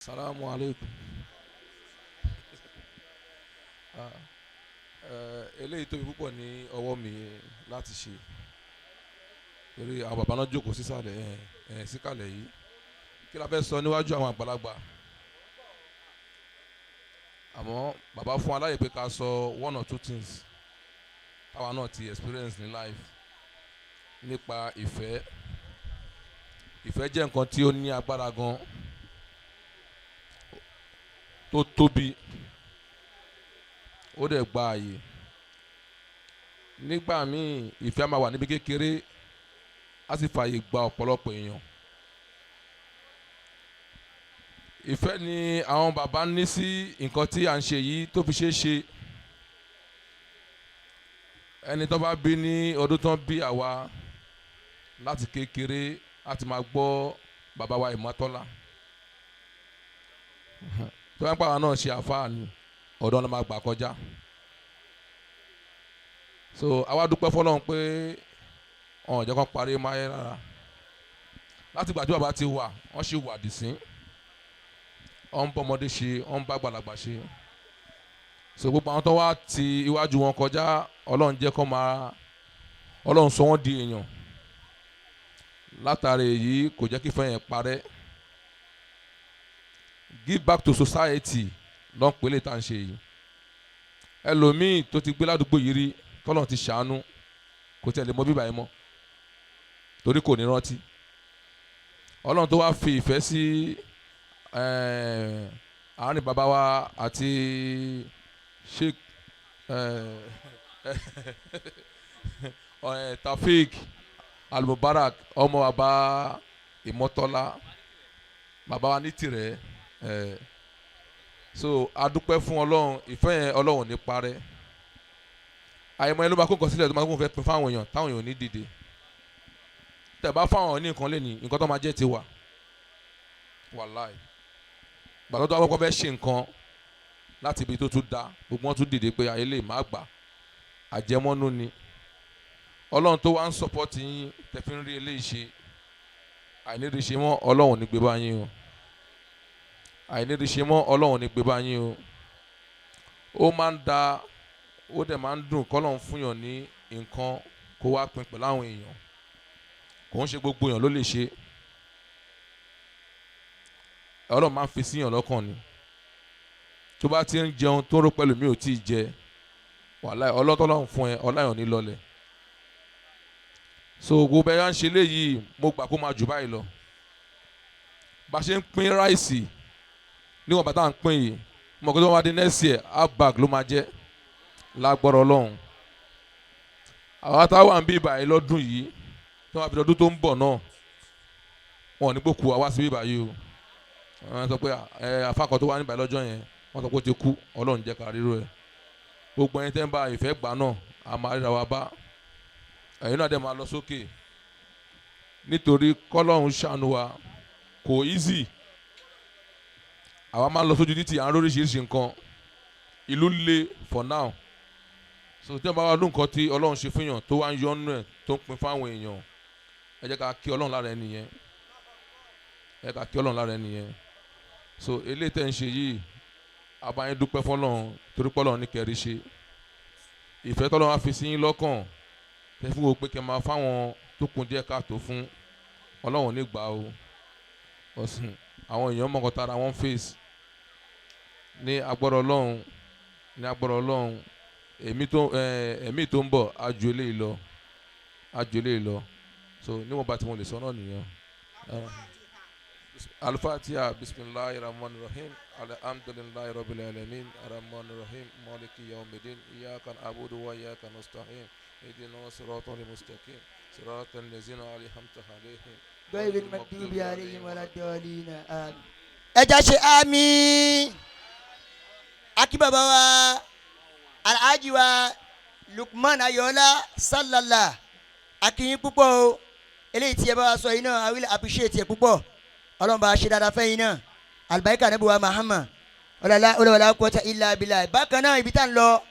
Salamu alaikum. Eléyìí tóbi púpọ̀ ní ọwọ́ mi láti ṣe, torí àwọn bàbá náà jókòó sísàlẹ̀ ẹ ẹ síkàlẹ̀ yìí. Kí la fẹ́ sọ níwájú àwọn àgbàlagbà? Àmọ́ bàbá fún aláyè pé ká sọ one or two things táwa náà ti experience ní life nípa ìfẹ́. Ìfẹ́ jẹ́ nǹkan tí ó ní agbára gan, tó tóbi, ó dẹ̀ gba àyè. Nígbà míì, ìfẹ́ á máa wà níbi kékeré, á sì fààyè gba ọ̀pọ̀lọpọ̀ èèyàn. Ìfẹ́ ni àwọn bàbá ní sí nǹkan tí à ń ṣe yìí tó fi ṣeé ṣe. Ẹni tó bá bí ní ọdún tó ń bí àwa, láti kékeré á ti máa gbọ́ bàbá wa Ìmọ̀tọ́lá tó bá ń pàwọn náà ṣe àfáà ni ọ̀dọ́ ló máa gbà kọjá. So àwa dúpẹ́ fọlọ́run pé ọ̀n jẹ́ kó parí máyé rárá. Láti ìgbà tí bàbá ti wà, wọ́n sì wà dìsín, wọ́n ń bọ́ ọmọdé ṣe, wọ́n ń bá àgbàlagbà ṣe. So gbogbo àwọn tó wá ti iwájú wọn kọjá, Ọlọ́run jẹ́ kó máa, Ọlọ́run sọ wọ́n di èèyàn. Látàrí èyí, kò jẹ́ kí ìfẹ́ yẹn parẹ́. Give back to society lọ́n pélé tá à ń ṣe yìí. Ẹlòmíì tó ti gbé ládùúgbò yìí rí, tọ́lọ́run ti ṣàánú, kò tiẹ̀ lè mọ bíbá yìí mọ́, torí kò ní rántí. Ọlọ́run tó wá fi ìfẹ́ sí àárín bàbá wa àti Sheikh Taofik Almubarak, ọmọ bàbá Ìmọ̀tọ́lá, bàbá wa ní tirẹ̀ ẹ̀. So adúpẹ́ fún Ọlọ́run. Ìfẹ́ yẹn, Ọlọ́run ò ní parẹ́. Àyẹ̀mọ́ yẹn ló máa kó nǹkan sílẹ̀, tó máa kó fẹ́ pín fáwọn èèyàn, táwọn èèyàn ò ní dìde. Tẹ̀ bá fáwọn ní nǹkan lẹ́ni, nǹkan tó máa jẹ́ ti wà. Wàláì, gbàtọ́ tó wá kọ́kọ́ fẹ́ ṣe nǹkan láti ibi tó tún da, gbogbo wọn tún dìde pé ayé lè má gbà. Àjẹmọ́nú ni. Ọlọ́run tó wá ń support yín tẹ́ fi ń rí eléyìí ṣe, àìníri ṣe mọ́, Ọlọ́run ò ní gbé bá yín o. Àìníri ṣe mọ́, Ọlọ́run ò ní gbé bá yín o. Ó máa ń da, ó dẹ̀ máa ń dùn kọ́lọ́run fún yàn ní nǹkan, kó wá pín pẹ̀lú àwọn èèyàn. Kò ń ṣe gbogbo èèyàn ló lè ṣe. Ọlọ́run máa ń fi síyàn lọ́kàn ni. Tó bá ti ń jẹun, tó rò pẹ̀lú mi ò tí ì jẹ, wàláì, ọlọ́tọ́lọ́run fún ẹ, ọláyàn ní lọlẹ̀. So gbogbo bẹ́ẹ̀ yà ń ṣe léyìí, mo gbà kó máa jù báyìí lọ. Bá a ṣe ń pín rice níwọ̀n bàtà ń pín yìí, mo kí tó máa di next year, half bag ló máa jẹ́ lágbọ́rọ̀ Ọlọ́run. Àwọn táwọn à ń bí báyìí lọ́dún yìí, tí wọ́n fi lọ́dún tó ń bọ̀ náà, wọn ò ní gbókù wá sí bíbáyìí o. Wọ́n sọ pé ẹ afákan tó wá níbàyìí lọ́jọ́ yẹn, wọ́n sọ pé ó ti kú. Ọlọ́run jẹ́ ká ríro ẹ̀. Gbogbo ẹni tẹ́ ń bá ìfẹ́ gbà náà, a máa ríra wa bá ẹ̀yin náà dẹ̀ máa lọ sókè, nítorí kọ́lọ́run ṣàánú wa. Kò easy. Àwa máa ń lọ sójú títì, à ń róríṣiríṣi nǹkan. Ìlú le for now. So tí wọ́n bá wá lóhùn nǹkan tí Ọlọ́run ṣe fún yàn, tó wá ń yọ́nú ẹ̀, tó ń pín fáwọn èèyàn, ẹ jẹ́ ká kí Ọlọ́run lára ẹni yẹn. Ẹ jẹ́ ká kí Ọlọ́run lára ẹni yẹn. So eléyìí tẹ́ ń ṣe yìí, abayín dúpẹ́ fọlọ́run, torí pọ́lọ́run ní kẹrí ṣe. Ìfẹ́ tọ́lọ́run á fi sí yín lọ́kàn, tẹ́ fún wo pé kẹ́ máa fáwọn tó kún díẹ̀ káàtó fún, Ọlọ́run ní gbà o. Ọ̀sìn àwọn èèyàn mọ̀kàn tara wọn face ní agbọ́dọ̀ Ọlọ́run, ní agbọ́dọ̀ Ọlọ́run. Èmi tó ẹ ẹ̀mí tó ń bọ̀ á ju eléyìí lọ, á ju eléyìí lọ. So níwọ̀n bá tí mo lè sọ náà nìyẹn. Al-Fatiha. Bisimilahi rahman rahim. Alhamdulilayi rabbil alamin, rahman rahim, maliki yawmidin, iyaka na'budu wa iyaka nasta'in, ihdina siratal mustaqim, siratal ladzina an'amta alayhim. غير المغضوب عليهم ولا الضالين، آمين. Ẹ já ṣe àmín. Akí bàbá wa, Alhaji wa Lukman Ayọ̀ọ́lá Sálàlà, akínyín púpọ̀ o. Eléyìí tí ẹ bá wa sọ yìí náà, I will appreciate ẹ púpọ̀. Ọlọ́run bá a ṣe dáadáa fẹ́yìn náà, alibarika nebuwa Muhammad, ọlọ́lá ọlọ́wàlá quwwata illa billah. Bákan náà, ibi tá à ń lọ.